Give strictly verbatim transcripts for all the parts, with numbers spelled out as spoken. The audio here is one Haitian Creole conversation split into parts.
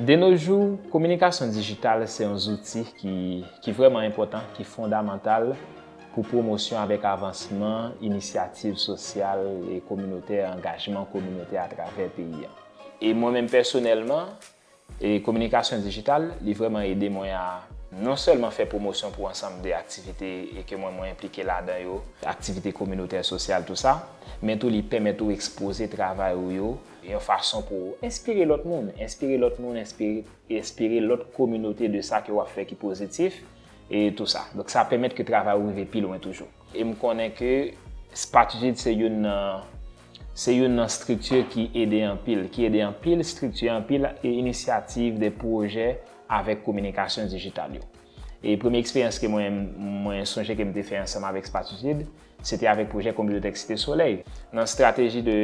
De nos jours, kominikasyon dijital se yon zouti ki, ki vrèman enpòtan, ki fondamantal pou pwomosyon avèk avansman inisyativ sosyal e kominotè, angajman kominotè atravè peyi an. E mwen menm pèsonèlman, e kominikasyon dijital, li vrèman ede mwen a non sèlman fè pwomosyon pou ansanm de aktivite e ke mwen, mwen enplike ladan yo, aktivite kominotè, sosyal, tou sa, men tou li pèmèt ou ekspoze travay ou yo yon fason pou enspire lòt moun, enspire lòt moun, enspire, enspire lòt kominote de sa ke w ap fè ki pozitif, e tou sa. Donk sa pèmèt ke travay ou rive pi lwen toujou. E m konnen ke Spatujid se youn nan, se youn nan estrikti ki ede anpil, ki ede anpil estrikti, anpil e inisyativ de pwojè avèk kominikasyon dijital yo. E premye eksperyans ke mwen, mwen sonje ke m te fè ansanm avèk Spatujid, se te avèk pwojè Komidotèk Site Solèy. Nan estrateji de,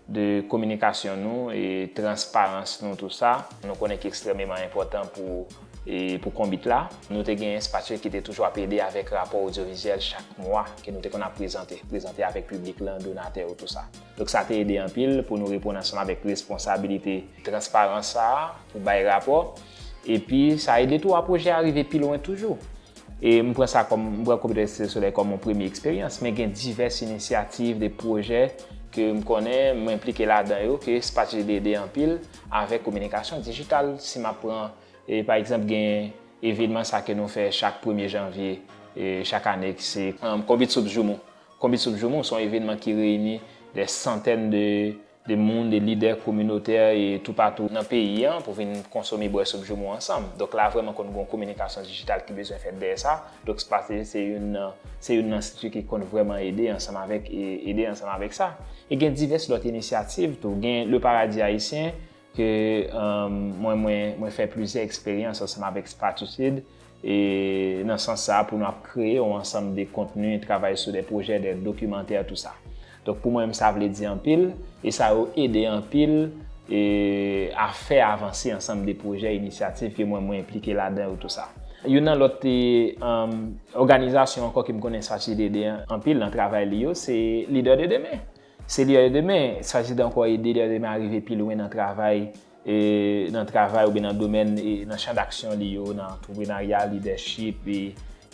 de kominikasyon nou e transparans nou, tou sa, nou konnen ki ekstrèmeman enpòtan pou, e pou Konbit la. Nou te gen Spatujid ki te toujou ap ede avèk rapò odyovizyèl chak mwa ke nou te konn ap prezante, prezante avèk piblik lan, donatè yo, tou sa. Donk sa te ede anpil pou nou reponn ansanm avèk responsabilite transparans sa a, pou bay rapò. Epi sa ede tou a pwojè a rive pi lwen toujou. E m pran sa kòm, m pran Komidotèk Site Solèy kòm yon premye eksperyans, men gen divès inisyativ, de pwojè ke m konnen, m enplike ladan yo, ke Spatujid ede anpil avèk kominikasyon dijital. Si m ap pran, e, pa egzanp, gen evenman sa ke nou fè chak premye janvye, e, chak ane, ki se, um, Konbit Soup Joumou. Konbit Soup Joumou se yon evenman ki reyini de santèn de de moun, de lidè kominotè e toupatou nan peyi an pou vin konsome, bwè soup joumou ansanm. Donk la vrèman konn gen yon kominikasyon dijital ki bezwen fèt dèyè sa. Donk Spatujid se youn nan, se youn nan estrikti ki konn vrèman ede ansanm avèk, e, ede ansanm avèk sa. E gen divès lòt inisyativ tou. Gen Le Paradis Haïtien ke, um, mwen, mwen, mwen fè plizyè eksperyans ansanm avèk Spatujid. E nan sans sa a, pou nou ap kreye yon ansanm de kontni, travay sou de pwojè, de dokimantè, tou sa. Donk pou mwen menm, sa vle di anpil, e sa yo ede anpil, e a fè avanse ansanm de pwojè, inisyativ ke mwen, mwen enplike ladan yo, tou sa. Youn nan lòt, e, um, òganizasyon ankò ke m konnen Spatujid ede anpil nan travay li yo, se Lidè de Demen. Se Lidè de Demen, Spatujid ankò ede Lidè de Demen a rive pi lwen nan travay, e, nan travay oubyen nan domèn, e, nan chan daksyon li yo, nan antreprenarya, lidèchip, e,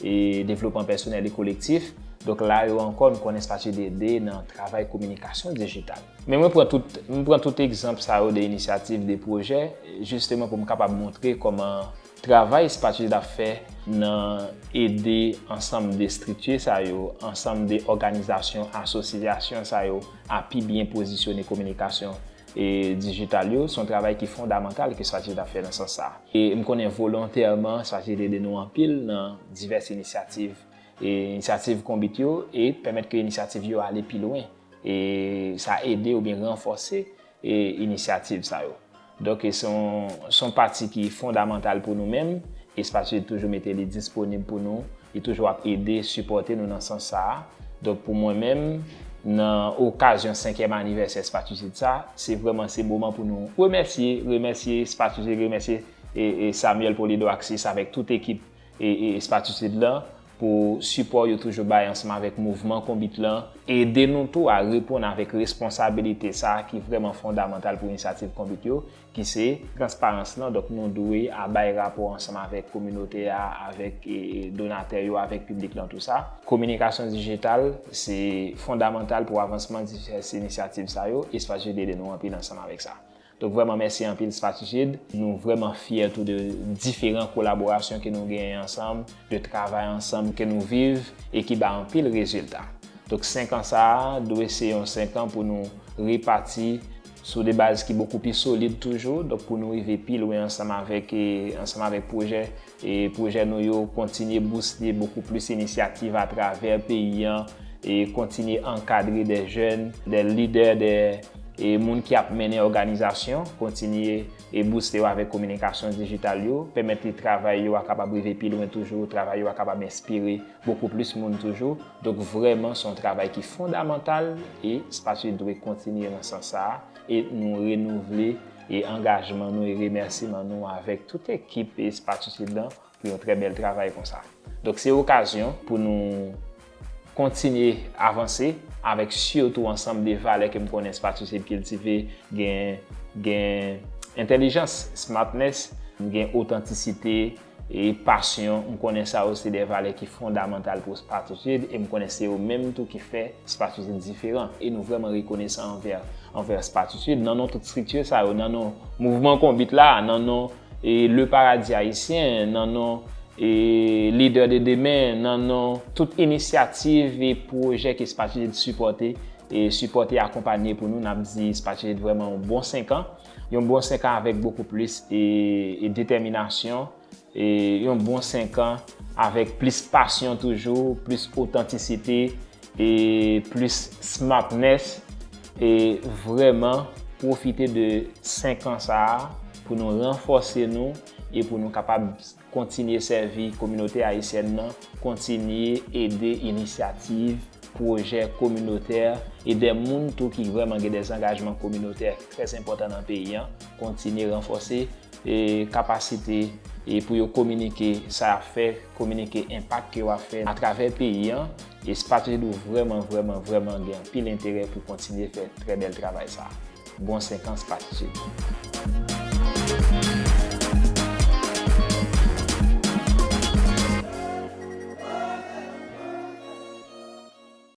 e devlopman pèsonèl e kolektif. Donk la yo ankò, nou konnen Spatujid ede nan travay kominikasyon dijital. Men mwen pran tout, mwen pran tout egzanp sa yo de inisyativ, de pwojè, jisteman pou m kapab montre kòman travay Spatujid ap fè nan ede ansanm de estrikti sa yo, ansanm de òganizasyon, asosyasyon sa yo a pi byen pozisyone kominikasyon, e, dijital yo, se yon travay ki fondamantal ke Spatujid ap fè nan sans sa a. E m konnen volontèman Spatujid ede nou anpil nan divès inisyativ, e, inisyativ Konbit yo, e pèmèt ke inisyativ yo ale pi lwen. E sa ede oubyen ranfòse, e, inisyativ sa yo. Donk, e se yon, se yon pati ki fondamantal pou nou menm, e Spatujid toujou mete li disponib pou nou, li toujou ap ede, sipòte nou nan sans sa a. Donk, pou mwen menm, nan okazyon senkyèm anivèsè Spatujid sa, se vrèman, se moman pou nou remèsye, remèsye Spatujid, remèsye, e, e Samuel Polido Axis avèk tout ekip e, e Spatujid lan pou sipò yo toujou bay ansanm avèk mouvman Konbit lan. Ede nou tou a reponn avèk responsabilite sa a ki vrèman fondamantal pou inisyativ Konbit yo, ki se transparans lan. Donk, nou dwe a bay rapò ansanm avèk kominote a, avèk, e, e, donatè yo, avèk piblik lan, tou sa. Kominikasyon dijital, se fondamantal pou avansman divès inisyativ sa yo, e Spatujid ede nou anpil ansanm avèk sa. Donk, vrèman, mèsi anpil, Spatujid. Nou vrèman fyè tou de diferan kolaborasyon ke nou genyen ansanm, de travay ansanm ke nou viv e ki ba anpil rezilta. Donk, senk an sa a dwe se yon senk an pou nou repati sou de baz ki bokou pi solid toujou. Donk, pou nou rive pi lwen ansanm avèk, e, ansanm avèk pwojè, e pwojè nou yo, kontinye bouste bokou plis inisyativ atravè peyi an, e kontinye ankadre de jèn, de lidè, de, e moun ki ap mennen òganizasyon, kontinye e bouste yo avèk kominikasyon dijital yo, pèmèt li travay yo a kapab rive pi lwen toujou, travay yo a kapab enspire bokou plis moun toujou. Donk, vrèman, se yon travay ki fondamantal e Spatujid dwe kontinye nan sans sa a. E nou renouvle, e angajman nou e remèsiman nou avèk tout ekip e Spatujid lan pou yon trè bèl travay konsa. Donk, se okazyon pou nou kontinye avanse avèk sitou ansanm de valè ke m konnen Spatujid kiltive, gen, gen entèlijans, smartness, m gen otantisite e pasyon. M konnen sa yo se de valè ki fondamantal pou Spartitude e m konnen se yo menm tou ki fè Spartitude diferan. E nou vrèman rekonesan anvè, anvè Spartitude, nan non tout estrikti sa yo, nan non mouvman Konbit la, nan non e Le Paradis Haïtien, nan non e Leader de Demain, nan non tout inisyativ e pwojè ke Spartitude sipòte e sipòte akonpanye pou nou, n ap di Spartitude vrèman yon bon senk an. Yon bon senk an avèk bokou plis e, e detèminasyon. E yon bon senk an avèk plis pasyon toujou, plis otantisite e plis smartness. E vrèman pwofite de senk an sa a pou nou ranfòse nou e pou nou kapab kontinye sèvi kominote ayisyèn nan, kontinye ede inisyativ, pwojè kominotè e de moun tou ki vrèman gen de zangajman kominotè trè enpòtan nan peyi an, kontinye ranfòse e kapasite e pou yo kominike sa y ap fè, kominike enpak ke w ap fè atravè peyi an. E Spartitude ou vrèman, vrèman, vrèman gen anpil enterè pou kontinye fè trè bèl travay sa a. Bon senk an Spartitude.